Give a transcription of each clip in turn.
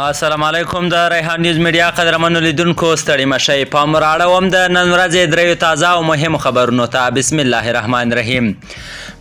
السلام علیکم د ریحان نیوز میډیا قدرمنو لیدونکو، ستړي مشئ. پام راړوم د نن ورځې دریو تازه او مهمو خبرونو ته. بسم الله الرحمن الرحیم.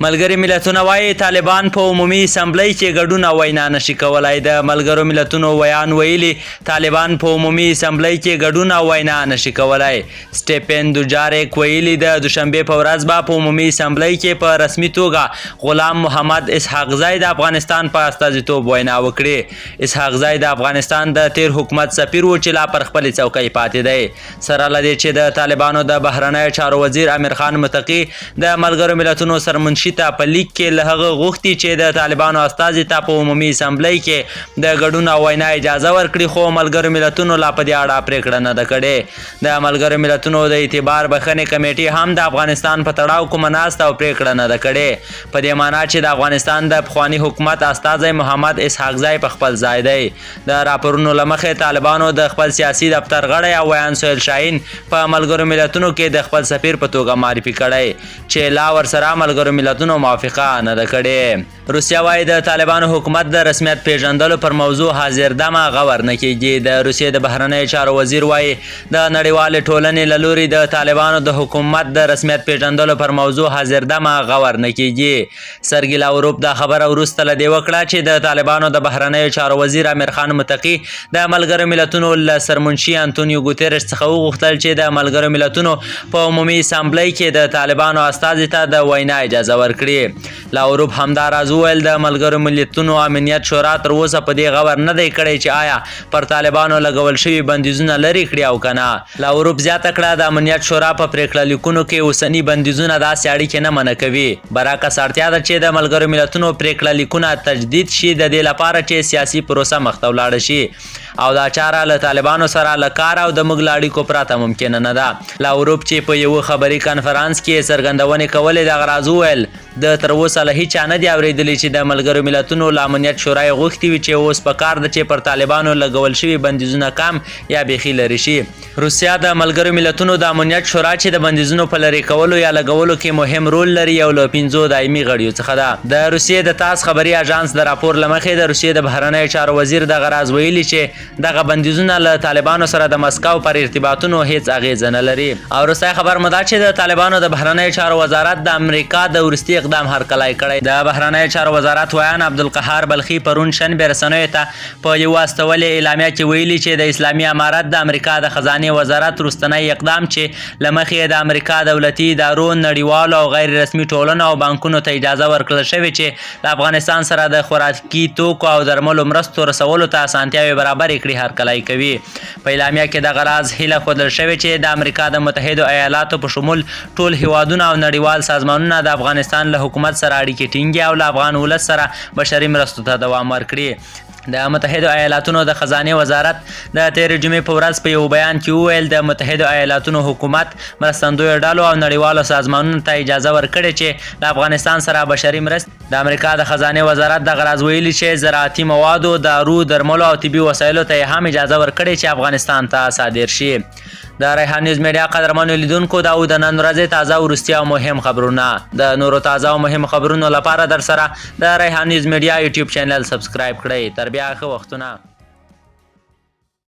ملګري ملتونه وايي، طالبان په عمومي اسمبلۍ کې ګډون او وینا نشي کولای. د ملګرو ملتونو ویان ویلي، طالبان په عمومي اسمبلۍ کې ګډون او وینا نشي کولای. سټیپن دوجاریک ویلي، د دوشنبې په ورځ به په عمومي اسمبلۍ کې په رسمي توګه غلام محمد اسحاقزی د افغانستان په استازیتوب وینا وکړي. اسحاقزی د افغانستان د تیر حکومت سفیر و چې لا پر خپلې څوکۍ پاتې دی. سره له دې چې د طالبانو د بهرنیو چارو وزیر امیرخان متقي د ملګرو ملتونو سرمنشي ته په لیک کې له هغه غوښتي چې د طالبانو استازي ته په عمومي اسمبلۍ کې د ګډون او وینا اجازه ورکړي، خو ملګرو ملتونو لا په دې اړه پرېکړه نه ده کړې. د ملګرو ملتونو د اعتبار بخښنې کمېټې هم د افغانستان په تړاو کومه ناسته او پرېکړه نه ده کړې، په دې مانا چې د افغانستان د پخواني حکومت استازی محمد اسحاقزی په خپل ځای دی. د راپورونو له مخې، طالبانو د خپل سیاسي دفتر غړی او ویاند سهیل شاهین په ملګرو ملتونو کې د خپل سفیر په توګه معرفي کړی چې لا ورسره ملګرو ملتونو موافقه نه ده کړې. روسیه وايي، د طالبانو حکومت د رسمیت پېژندلو پر موضوع حاضر دمه غور نه کېږي. د روسیې د بهرنیو چارو وزیر وايي، د نړیوالې ټولنې له لوري د طالبانو د حکومت د رسمیت پېژندلو پر موضوع حاضر دمه غور نه کېږي. سرګي لاوروف دا خبره وروسته له دې وکړه چې د طالبانو د بهرنیو چارو وزیر امیرخان متقي د ملګرو ملتونو له سرمنشي انتونیو ګوتیرش څخه وغوښتل چې د ملګرو ملتونو په عمومي اسامبلۍ کې د طالبانو استازي ته د وینا اجازه ورکړي. لاوروف همداراز وویل، د ملګرو ملتونو امنیت شورا تر اوسه په دې غور نه دی کړی چې آیا پر طالبانو لګول شوي بندیزونه لرې کړي او که نه. لاوروف زیاته کړه، د امنیت شورا په پرېکړه لیکونو کې اوسني بندیزونه داسې اړیکې نه منع کوي. برعکس، اړتیا ده چې د ملګرو ملتونو پرېکړه لیکونه تجدید شي، د دې لپاره چې سیاسي پروسه مخته ولاړه شي، او دا چاره له طالبانو سره له کار او د موږ له اړیکو پرته ممکنه نه ده. لاوروف چې په یوه خبري کنفرانس کې یې څرګندونې کولې، دغه راز وویل، ده تر اوسه له هیچا نه دي اورېدلي چې د ملګرو ملتونو له امنیت شورا یې غوښتي وي چې اوس په کار ده چې پر طالبانو لګول شوي بندیزونه کم یا بیخي لرې شي. روسیه د ملګرو ملتونو د امنیت شورا، چې د بندیزونو په لرې کولو یا لګولو کې مهم رول لري، یو له پنځو دایمي غړیو څخه ده. د روسیې د تاس خبري اژانس د راپور له مخې، د روسیې د بهرنیو چارو وزیر دغه راز ویلي چې دغه بندیزونه له طالبانو سره د مسکو پر ارتباطونو هېڅ اغېزه نه لري. او وروستی خبر مو دا چې د طالبانو د بهرنیو چارو وزارت د امریکا د وروستي اقدام هرکلی کړی. د بهرنیو چارو وزارت ویاند عبدالقهار بلخي پرون شنبه رسنیو ته په یوه استولې اعلامیه کې ویلي چې د اسلامي امارت د امریکا د خزانې وزارت وروستنی اقدام چې له مخې یې د امریکا دولتي ادارو، نړیوالو او غیر رسمي ټولنو او بانکونو ته اجازه ورکړل شوې چې له افغانستان سره د خوراکي توکو او درملو مرستو رسولو ته اسانتیاوې برابرې کړي، هرکلی کوي. په اعلامیه کې دغه راز هیله ښودل شوې چې د امریکا د متحدو ایالاتو په شمول ټول هیوادونه او نړیوال سازمانونه د افغانستان له حکومت سره اړیکې ټینګې او له افغان ولس سره بشري مرستو ته دوام ورکړي. د متحدو ایالاتونو د خزانې وزارت د تېرې جمعې په ورځ په یو بیان کې وویل، د متحدو ایالاتونو حکومت مرستندویو ډلو او نړیوالو سازمانونو ته اجازه ورکړې چې له افغانستان سره بشري مرستې. د امریکا د خزانې وزارت دغه راز ویلي چې زراعتي موادو، دارو، درملو او طبي وسایلو ته یې هم اجازه ورکړې چې افغانستان ته صادر شي. د ریحان نیوز میډیا قدرمنو لیدونکو، دا و د نن ورځې تازه، وروستي او مهم خبرونه. د نورو تازه او مهم خبرونو لپاره در سره د ریحان نیوز میډیا یوټیوب چینل سبسکرایب کړئ. تر بیا، ښه وختونه.